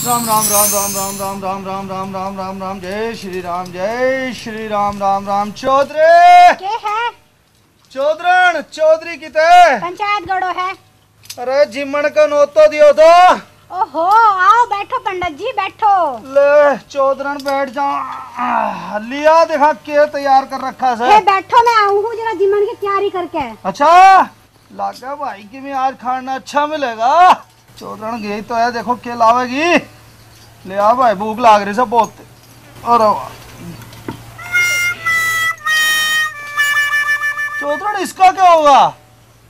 राम राम राम राम राम राम राम राम राम राम राम राम राम। जय श्री राम, जय श्री राम। राम राम चौधरी। के है? चौधरण, चौधरी किते? पंचायत गड़ो है। अरे जिमण का नोतो दियो तो। ओहो, आओ बैठो पंडित जी, बैठो। ले चौधरण बैठ जा। आह, लिया देखा के तैयार कर रखा से। हे बैठो, मैं आऊं हूँ जरा जिमण की तैयारी करके। अच्छा, लागे भाई कि मैं आज खाना अच्छा मिलेगा। चौधरण गई तो है, देखो के लावेगी। ले आ भाई, भूख लाग रही से बहुत। अरे वाह। चौधरण, इसका क्या होगा?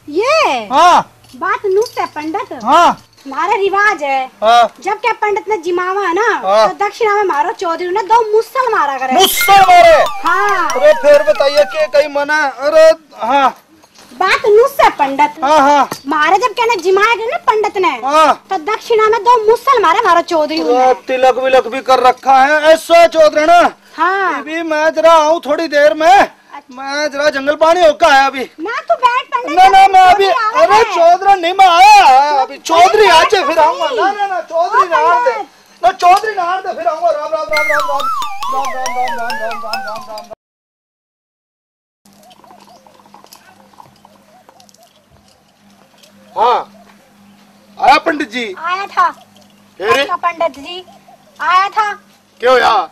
ये हाँ। बात नू से पंडित। हाँ। म्हारे रिवाज है। हाँ। जब क्या पंडित ने जिमावा है ना, हाँ। तो दक्षिणा में म्हारो चौधरी ने दो मुसल मारा करे। मुसल मारे? हाँ। अरे फिर बताइए के कई मना। अरे हाँ। बात नू से पंडित। हाँ, हाँ। म्हारे जब कहने जिमाया गया ना पंडित ने, हाँ। तो दक्षिणा में दो मुसल मारे म्हारा चौधरी ने। तिलक विलक भी कर रखा है ऐसा चौधरी ना। हाँ। भी मैं जरा आऊँ थोड़ी देर में। मैं जरा जंगल पानी होकर आया अभी। ना तू बैठ पंडित ना, जी, ना, मैं अभी, चौधरी आ रहा अरे है। चौधरी नहीं, मैं आया अभी। चौधरी पंडित आज बैठ फिर आऊंगा। नहीं। ना, ना, ना, चौधरी ना आने दे। ना, चौधरी ना आने दे, फिर आऊंगा। राम, राम, राम, राम, राम। राम, राम, राम, राम, राम, राम, राम, राम, राम। हाँ, आया पंडित जी। आया था। फिर? अच्छा पंडित जी, आया था। क्यों या?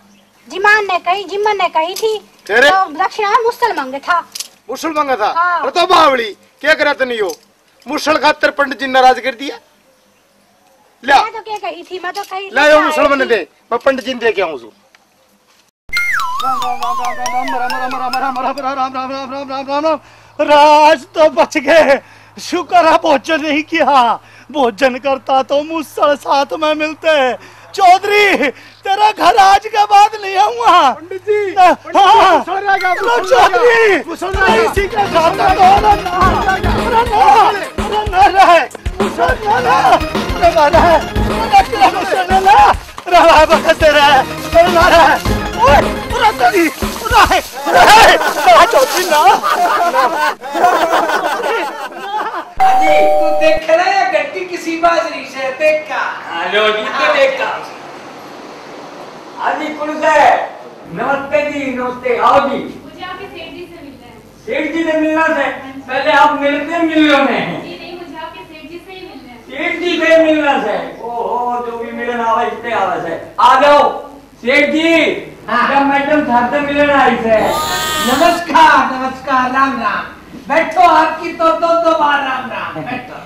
जिमान ने कही, जिमन ने कही थी। तेरे? तो दक्षिणा में मुसल मांगे था। मुसल मांगा था? हाँ। अरे तो बावली, क्या करा तने यो? मुसल खातर पंडित जी नाराज कर दिया। ले। मैं तो क्या कही थी, मैं तो कही थी ले यो क्या मुसल है मने कि दे, मैं पंडित जी ने दे के आऊं सु। राम राम राम राम राम राम राम राम राम राम राम राम राम राम राम। राज तो बच गए, शुक्र है भोजन नहीं किया, भोजन करता तो मुसल साथ में मिलते। चौधरी, तेरा घर आज के बाद नहीं आऊंगा। पंडित जी, ना, पंडित जी, हाँ। मुसल रहेगा, अरे मुसल रहेगा, चौधरी, मुसल रहेगा। इसी का खाता दो ना, ना, अरे ना, अरे ना रहे, मुसल ना, ना, अरे ना रहे, अरे तेरा मुसल ना, ना, अरे भाई बकत दे रहा है, अरे ना रहे, ओए, अरे तेरी, अरे, अरे चौधरी ना। अजी, तू देख रहा है गट्टी किसी बाजरी से, देख का। हाँ, लो जी, तो देख का। हाँ जी, कौन सा है? नमस्ते जी, नमस्ते, आओ जी। मुझे आपके सेठ जी से मिलना है। सेठ जी से मिलना है? पहले आप मेरे से मिल लो ने। जी नहीं, मुझे आपके सेठ जी से ही मिलना है। सेठ जी से मिलना है? ओहो, जो भी मिलन आवे, इससे आवे है। आ जाओ। सेठ जी, हाँ। जब मैडम थार से मिलन आई से। नमस्कार, नमस्कार, राम राम। बैठो, आपकी तो दो दो बार राम राम। बैठो।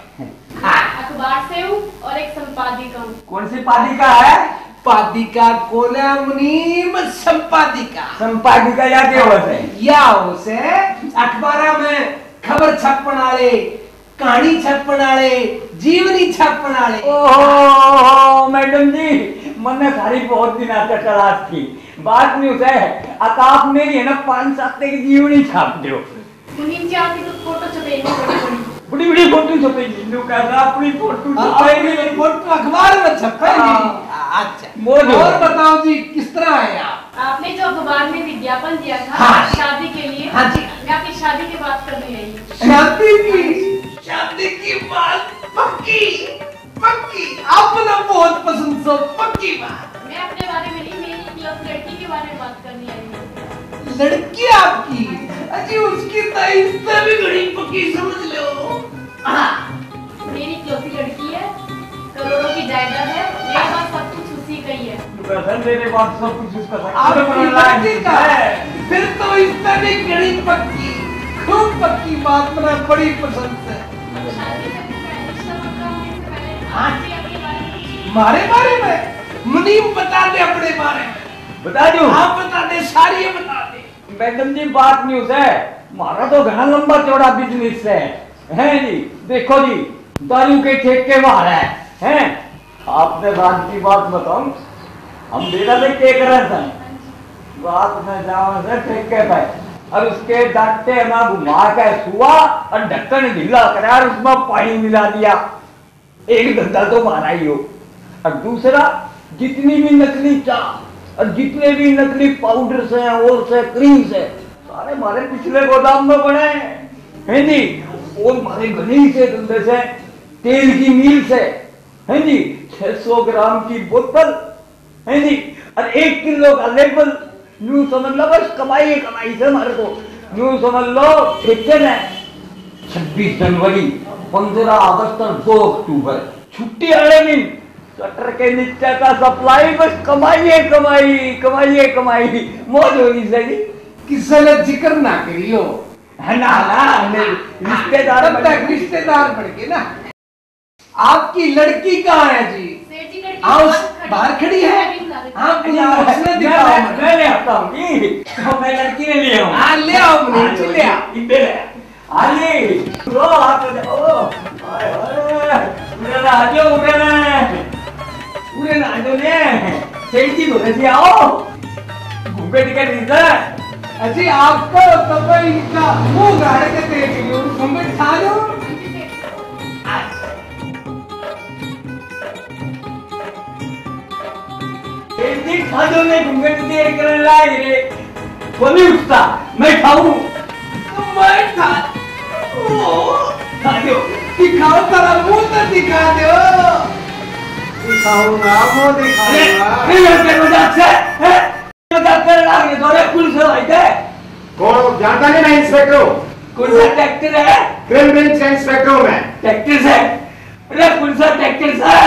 हाँ। अखबार से हूँ और एक संपादिका हूँ। कौन सी पादिका है? पादिका कोला मुनीम, संपादिका। संपादिका या के हो से? या हो से अखबारा में खबर छपण आले, कहानी छपण आले, जीवनी छपण आले। ओहो, मैडम जी, मन्ने थारी बहुत दिन आते तलाश थी। बात न्यू से, अक आप मेरी है ना पाँच सात की जीवनी छाप दो। मुनीम जी, आपकी तो फोटो छपेगी बड़ी बड़ी। बड़ी बड़ी फोटो छपेगी, न्यू कह रहा अपनी फोटो हाँ, छपेगी। अपनी फोटो अखबार में छपेगी। हाँ। अच्छा। मौज हो। और बताओ जी, किस तरह आए आप? आपने जो अखबार में विज्ञापन दिया था हाँ। शादी के लिए, हाँ जी। मैं आपकी शादी की बात करने आई हूँ। शादी की? शादी की बात पक्की, पक्की। आप ना बहुत पसंद सो, पक्की बात। मैं अपने बारे में नहीं, मेरी इकलौती लड़की के बारे में बात करनी आई हूँ। लड़की आपकी? अजी, उसकी तो इससे भी घणी पक्की समझ लो। हाँ। मेरी इकलौती लड़की है, करोड़ों की जायदाद है, मेरे पास सब कुछ उसी का ही है। तो बहन, मेरे पास सब कुछ उसका था। आपकी लड़की का है? फिर तो इससे भी घणी पक्की, खूब पक्की बात, मना बड़ी पसंद है। शादी से पहले, रिश्ता पक्का होने से पहले हाँ। आपने अपने बारे में कुछ मारे बारे में मुनीम बता दे अपने बारे में। बता दो। आप बता दे, सारी ये बता दे। मैडम जी, बात न्यू से, म्हारा तो घणा लंबा चौड़ा बिजनेस है, हैं जी? देखो जी, दारू के ठेके म्हारा है, हैं? आपने राज की बात बताऊं, हम बेटा से के करें थे? रात में जावे से ठेके पे और उसके डंडे में घुमा के सुआ और ढक्कन ढीला करे और उसमें पानी मिला दिया। एक धंधा तो म्हारा ही हो। और दूसरा, जितनी भी नकली चाह और जितने भी नकली पाउडर से और से क्रीम से, सारे म्हारे पिछले गोदाम में पड़े हैं, हैं जी? और म्हारे घणे से धंधे से, तेल की मील से, हैं जी? छह सौ ग्राम की बोतल है जी, और एक किलो का लेबल। न्यू समझ लो, बस कमाई है, कमाई से हमारे को। न्यू समझ लो, ठेके ने। छब्बीस जनवरी, पंद्रह अगस्त और दो अक्टूबर, छुट्टी वाले दिन शटर के नीचे का सप्लाई, बस कमाई है, कमाई, कमाई है, कमाई। मौज हो रही सर जी। किसी ने जिक्र ना करियो। है ना, ना, नहीं, रिश्तेदार तब बन तक गए। रिश्तेदार बन के ना। आपकी लड़की कहाँ है जी? सेठ जी, लड़की हाँ, उस बाहर खड़ी बाहर है। खड़ी है। हाँ, बुलाओ, मैं, उसने मैं, दिखाओ मैं, मुझे। मैं ले आता हूँ जी। तो मैं लड़की ने ले आऊँ। हाँ, ले आओ, मुनीम जी, ले आओ। इधर है। अली, लो, आप तो जाओ। हाय, हाय। उरे ना, आ जाओ, उरे ना। उरे ना, आ जाओ ने। सेठ जी, बोले जी, आओ। घूंघट के नीचे। अजी, आपको तो मैं इनका मुंह गाड़ के देख लियो, घूंघट उठा लो। एक दिन खा दो ने घूंघट देर करने लाग रे। वो नहीं उठता, मैं खाऊं। मैं खा, ओ, खा दो। दिखाओ, तेरा मुंह तो दिखा दो। दिखाऊंगा, मुंह अरे, दिखाऊंगा। नहीं, मैं तेरे मजाक से, हैं? डॉक्टर लाग रे, दौरे पुलिस वाला है। कौन हो? जानता नहीं, मैं इंस्पेक्टर हूँ। कौन सा ट्रैक्टर है? क्राइम ब्रांच का इंस्पेक्टर हूँ मैं। ट्रैक्टर से? अरे, कौन सा ट्रैक्टर से?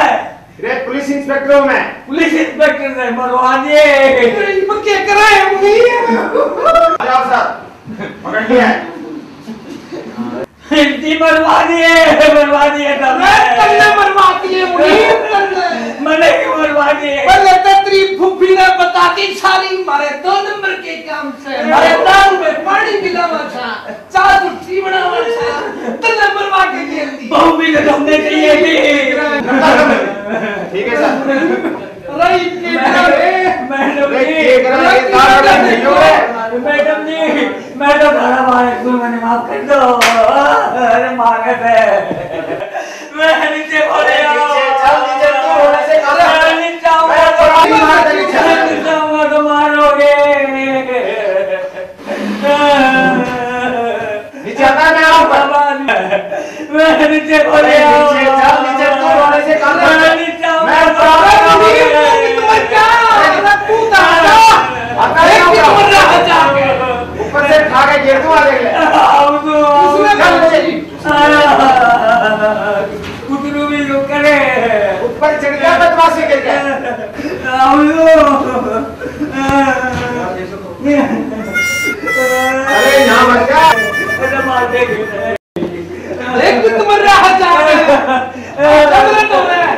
अरे, पुलिस इंस्पेक्टर हूँ मैं। पुलिस इंस्पेक्टर से मरवा दिए। अरे, इनको क्या करा है, मुनीम? आ जाओ सर, पकड़ लिया है। इनकी मरवा दिए, मरवा दिए था मैं। मैं तन्ने मरवा दिए, मुनीम, तन्ने। मैंने क्यों मरवा दिए? पहले तो तेरी फूफी ने बता दी सारी, मारे दो नंबर के काम से। मारे दाल में पानी मिलावा था, चाय झूठी बनावा था, तन्ने मरवा के गेल दी। बहू भी तो तुमने चाहिए थी। ठीक है सर। अरे, इतने मैं, सारे। मैडम अरे, जी, ये करा, ये सारा नहीं हो रहा है। मैडम जी, मैं तो थारा मालिक हूँ, मैंने माफ कर दो। अरे मांगे थे। मैं नीचे पड़े हूँ। नीचे, चल नीचे, तू रोने से काम मैं नीचे आऊंगा मैं तो तो मार, मार, नीचे। मैं नीचे आऊंगा तो मारोगे। नीचे आता है, मैं आऊंगा। मैं नीचे पड़े हूँ। नीचे, चल नीचे, तू रोने से काम मैं नीचे आऊंगा। मैं तो मारूंगा। अरे, तू तो हटा। हटा, देख, हटा। ऊपर से उठा के गिर दूंगा, देख ले। चल, चल। कुतरू भी जो करे। ऊपर चढ़ गया बदमाशी करके। अरे, यहाँ मत जा। अरे, मार दे। देख, तू तो मर रहा है, जा। जबरन हो रहा है।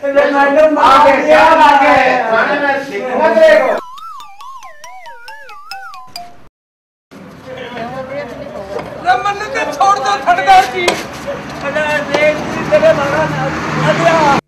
अरे, मैडम, आ गए, क्या आ गए? थाने में दिखूंगा तेरे को। रे मन्नू के छोड़ दो, थड़दार जी। अरे देख, तेरे मारा ना। अरे,